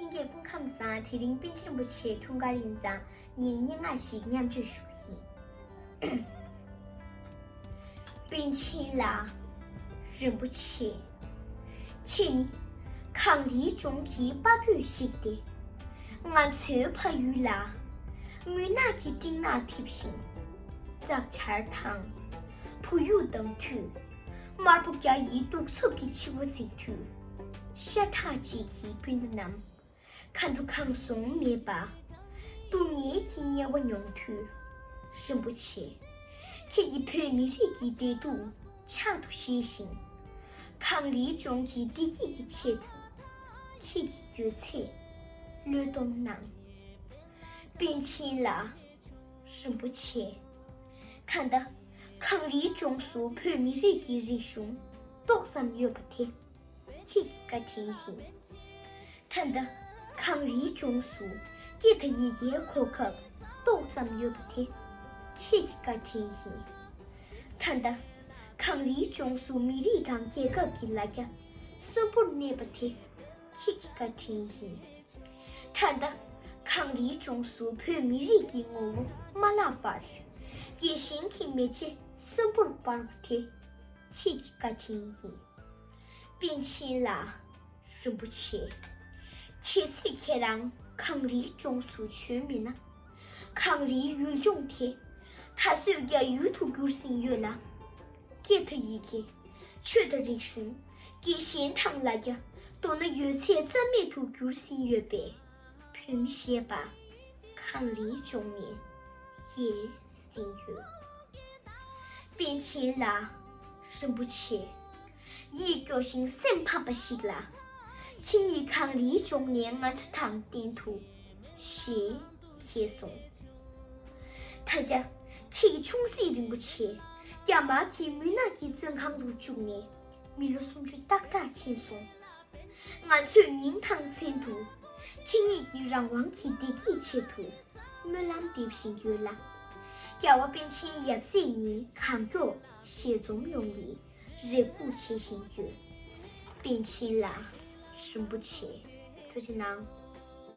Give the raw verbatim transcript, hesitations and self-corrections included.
ལྷན་རྒྱས་སྐུ་ཁམས་བཟང་། དེ་རིང་པཎ་ཆེན་རིན་པོ་ཆེའི་འཁྲུངས་སྐར་ཡིན་ཙང་ངས་སྙན་ངག་ཞིག་མཉམ་སྤྱོད་ཞུ་གི་ཡིན། པཎ་ཆེན་ལགས། རིན་པོ་ཆེ། ཁྱེད་ནི་གངས་རིའི་ལྗོངས་ཀྱི་དཔའ་རྒོད་ཞིག་སྟེ། ང་ཚོའི་ཕ་ཡུལ་ལ་མུན་ནག་གི་སྤྲིན་ནག་འཐིབས་ཤིང་། འཛག་འཆར་དང་བུ་ཡུག་ལྡང་དུས། དམར་པོ་བརྒྱ་ཡི་གདུག་རྩུབ་ཀྱི་འཆི་བ་གཟིགས་དུས། ཤ་ཁྲག་གཅིག་གི་སྤུན་ཟླ་རྣམས། མཁའ་འགྲོ་གང་སོང་མེད་པ། སྡུག་བསྔལ་གྱི་དམྱལ་བ་མྱོང་དུས། རིན་པོ་ཆེ། ཁྱེད་ཀྱིས་བོད་མི་རིགས་ཀྱི་བདེ་སྡུག་ཕྱག་ཏུ་བཞེས་ཤིང་། གངས་རིའི་ལྗོངས་ཀྱི་བདེ་སྐྱིད་ཀྱི་ཆེད་དུ། ཁྱེད་ཀྱི་ཡོད་ཚད་བློས་གཏོང་གནང་། པཎ་ཆེན་ལགས། རིན་པོ་ཆེ། ད་ལྟ་གངས་རིའི་ལྗོངས་སུ་བོད་མི་རིགས་ཀྱི་རིག་གཞུང་ཏོག་ཙམ་ཡོད་པ་དེ། ཁྱེད་ཀྱི་བཀའ་དྲིན་ཡིན། ད་ལྟ་གངས་རིའི་ལྗོངས་སུ་སྐད་དང་ཡི་གེའི་གོ་སྐབས་ཏོག་ཙམ་ཡོད་པ་དེ། ཁྱེད་ཀྱི་བཀའ་དྲིན་ཡིན། ད་ལྟ་གངས་རིའི་ལྗོངས་སུ་མི་རིགས་དང་རྒྱལ་ཁབ་ཀྱི་ལ་རྒྱ་གསོན་པོར་གནས་པ་དེ། ཁྱེད་ཀྱི་བཀའ་དྲིན་ཡིན། ད་ལྟ་གངས་རིའི་ལྗོངས་སུ་བོད་མི་རིགས་ཀྱི་ངོ་བོ་མ་བརླག་པར། རྒྱལ་ཞེན་གྱི་མེ་ལྕེ་གསོན་པོར་འབར་བ་དེ། ཁྱེད་ཀྱི་བཀའ་དྲིན་ཡིན། པཎ་ཆེན་ལགས། རིན་པོ་ཆེ། གལ་སྲིད་ཁྱེད་རང་གངས་རིའི་ལྗོངས་སུ་བྱོན་མེད་ན། གངས་རིའི་ཡུལ་ལྗོངས་དེ་ད་གཟོད་རྒྱ་ཡུལ་དུ་གྱུར་ཟིན་ཡོད་ལ། སྐད་དང་ཡི་གེ། ཆོས་དང་རིག་གཞུང་། རྒྱལ་ཞེན་དང་ལ་རྒྱ། མདོར་ན་ཡོད་ཚད་རྩ་མེད་དུ་གྱུར་ཟིན་ཡོད་པས། བོད་མི་ཞེས་པ་གངས་རིའི་ལྗོངས་ནས་ཡལ་ཟིན་ཡོད། པཎ་ཆེན་ལགས། རིན་པོ་ཆེ། ཡིད་སྐྱོ་ཞིང་སེམས་ཕམ་པ་ཞིག་ལ། ཁྱེད་ཉིད་གངས་རིའི་ལྗོངས་ནས་ང་ཚོ་དང་གཏན་དུ་ཞལ་གྱེས་སོང་། ད་ཆ་ཁྱེད་ཀྱི་ཆུང་སྲིད་རིན་པོ་ཆེ་རྒྱ་དམར་གྱི་མུན་ནག་གི་བཙོན་ཁང་དུ་བཅུག་ནས་མི་ལོ་སུམ་ཅུ་ཏག་ཏག་ཕྱིན་སོང་། ང་ཚོས་ཉིན་དང་མཚན་དུ་ཁྱེད་ཉིད་ཀྱི་རང་དབང་གི་བདེ་སྐྱིད་ཆེད་དུ་སྨོན་ལམ་འདེབས་བཞིན་ཡོད་ལ། རྒྱལ་བ་པཎ་ཆེན་ཡབ་སྲས་ཉིད་གང་མགྱོགས་ཞལ་འཛོམས་ཡོང་བའི་རེ་སྒུག་བྱེད་བཞིན་ཡོད། པཎ་ཆེན་ལགས། རིན་པོ་ཆེ། ཐུགས་རྗེ་གནང་།